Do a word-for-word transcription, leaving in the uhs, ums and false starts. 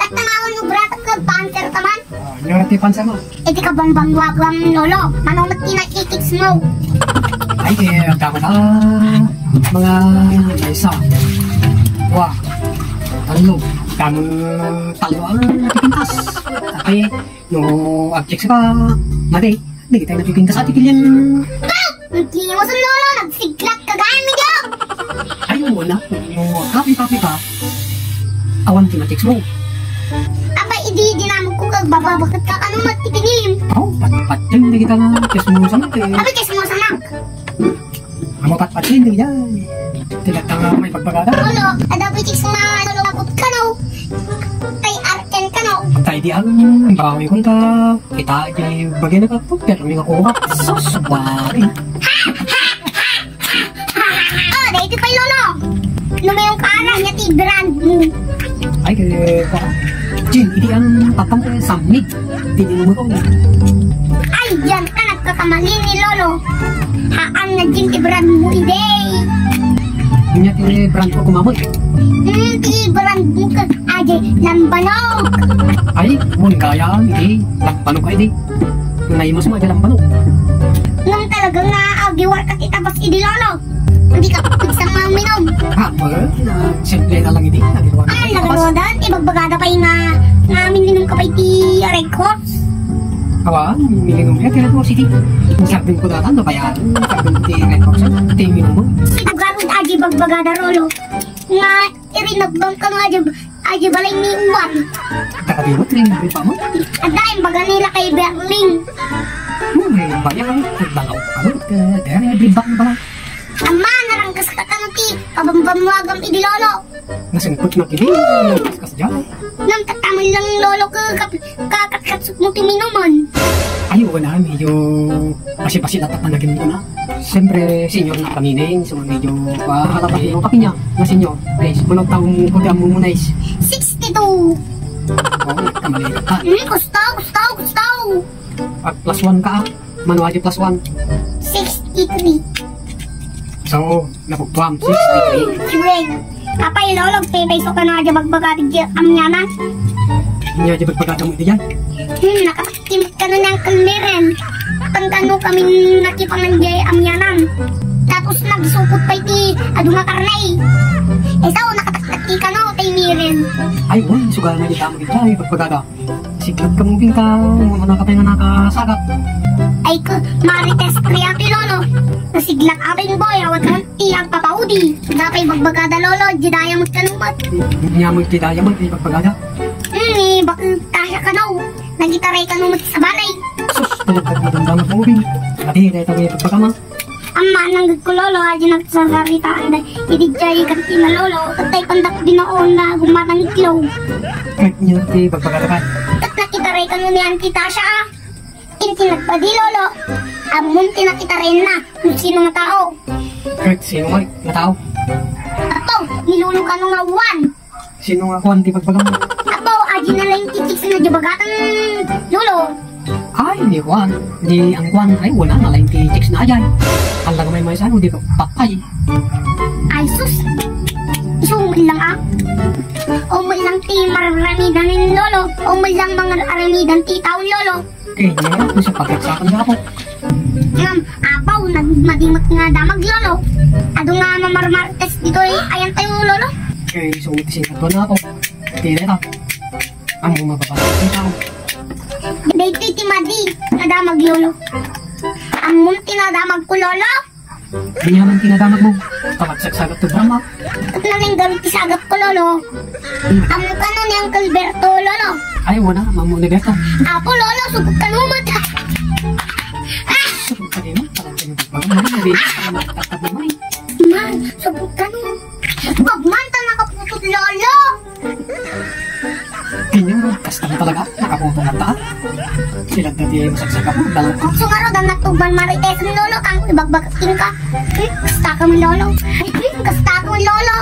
Tangawan mo, brata, ka panser ka man? Ah, ania ti panser mo? Iti kabangbanwagan, lolo. Mano met ti nakikits mo? Ay, eh, ang damo na. Mga isa. Dua. Tatlo. Damo tatlo ang nakikits. Ay, no, objects ka. Mati. Dagiti nakikita sa ti pilien. Nagkiwas ang lolo, nagsiglat ka gayam, medyo. Ay, wala. No, kapi-kapi ka. Awan ti ma-text mo. Apay, idi dinamag ko kag bababaket ka, ano mat ti pinim? Aw, patpateng dagita nga chismosan, eh. Apay, chismosan lang. Amo patpateng dagita. Ti latta nga maibagbagada. Lolo, adda pay chismosan, lolo, bakit ka, no? Kay Arken ka, no? Tay di ang bawi kunta. Kita, di bagay na ka, pero may nakuha. Sus, bari. Oh, dahil pay, lolo. Lumayong ka na, niya ti brand mo. Ay, kaya pa. Jin, idi ang tatang ko sa mig. Tingin mo ko. Ay, diyan ka nagkakamali ni lolo. Haan na, Jin, ti brand mo, idi. Niya ti brand ko kumamot. Hmm, ti brand mo ka. Aje, lambanok. Ay, mun kaya, idi. Lambanok ay di. Naimas mo, aje, lambanok. Nung talaga nga, agiwar ka ti tabas idi, lolo. Hindi ka pigsang maminum. Ah, well, ah, simple na lang idi. Agiwar ka ti tabas. Ay, nagarodan. Ibagbagada pay nga, nga minum ka pay ti Red Horse. Awa, minum ka ti Red Horse idi. Sardin ko datan, nabayaan. Sardin ko ti Red Horse. Ti minum mo. Ibagbagada, lolo. Nga, Iri nagbang kano aja, aja balay ni Juan. Takadiwat rin, di ba mo? Adda, imbaga nila kay Berling. Mo, may bayang, nagbalaw ka mo, ka, dere, di ba mo bala? Ama, narangkas ka kano ti, pabambam mo agam idi lolo. Nasingkot na kini, kas, kas dyan. Nang tataman lang lolo ka, kap-, kakatkatsok mo ti minuman. Ay, oo na, medyo basi-basi na tapan naging mo na. Siyempre, senior na kami na yun. So, medyo, ah, halata yung kapinya na senior. Guys, muna taong ko di mo muna is sixty-two. Oh, kamali ka. Hmm, gusto, gusto, gusto. At plus one ka, ah. Mano aja plus one? Sixty-three. So, napugtuam, sixty-three. Woo! Apay, lolo, pipay so ka na aja bagbagati di amianan. Hindi aja bagbagati mo diyan. Hmm, nakatakimit ka na niyang kalmiren. Pantano kami nakipangan di amianan. Tapos nagsukot pa iti adu nga karne. Eh, sao nakataktak ka no, tay miren. Ay, uy, sugal na di tama di tayo, bagbagada. Siglat ka mong pinta, mga nakatay nga nakasagat. Ay ko, Marites Priato, lolo. Nasiglat abing boy, awat ka ti agpapaudi. Dapay bagbagada, lolo, di daya magkanumat. Nya mo ti daya mo, di bagbagada. Hmm, eh, bakit tasya ka daw? Nagitaray ka numat sa balay. Sus, talaga maganda mo, Bobby. Adi, dahil tayo bagbagama. Amma, nanggad ko, lolo, aja nagsasarita anda. Idi jay kanti na, lolo, katay pandak dinoon na gumatang itlog. Kahit niya, ti bagbagada ka. Kat nakitaray ka numan ti tasya, ah. Inti nagpadi, lolo. Ammon ti nakitaray na, kung sino nga tao. Kahit sino nga, nga tao. Ato, ni lolo ka no nga uwan. Sino nga kuan ti pagpagam? Apo, aji na lang ti chicks na di bagatan, lolo. Ay, ni kuan. Ni ang kuan, ay, wala na lang ti chicks na ajay. Ang lagamay may sano, di ka patay. Ay, sus. Isu, umul lang, ah. Umul lang ti mararamidan ni lolo. Umul lang mga aramidan ti taon, lolo. Kanya, kung sa pagkaksakan niya ako. Ngam, apaw, nagmadimat nga damag, lolo. Adu nga mamarmartes ditoy, ayan tayo, lolo. Kay, so, tisin ka to na ako. Tira ka. Ang mga babae, ang tao. Daytoy ti madi, nga damag, lolo. Ammon ti nadamag ko, lolo. Ania man ti nadamag mo? Tawag sagsagap to drama. Ket nalinggaw ti sagap ko, lolo. Ammo kano ni Uncle Berto, lolo? Ay, wala. Ammo ni Berto. Apo, lolo, subok kano met. Ah! Subok kano met? Parang kano met? Parang kano met? Parang kano met? Man, subok kano. Pagmanta nakaputol, lolo. Kanya, kasta mo talaga, nakaputo na ta. Sila dati masagsaga mo, dalang ka. Sungaro, dan natugman marites ni lolo, kang ibagbag king ka. Hmm, kasta ka mo, lolo. Hmm, kasta ka mo, lolo.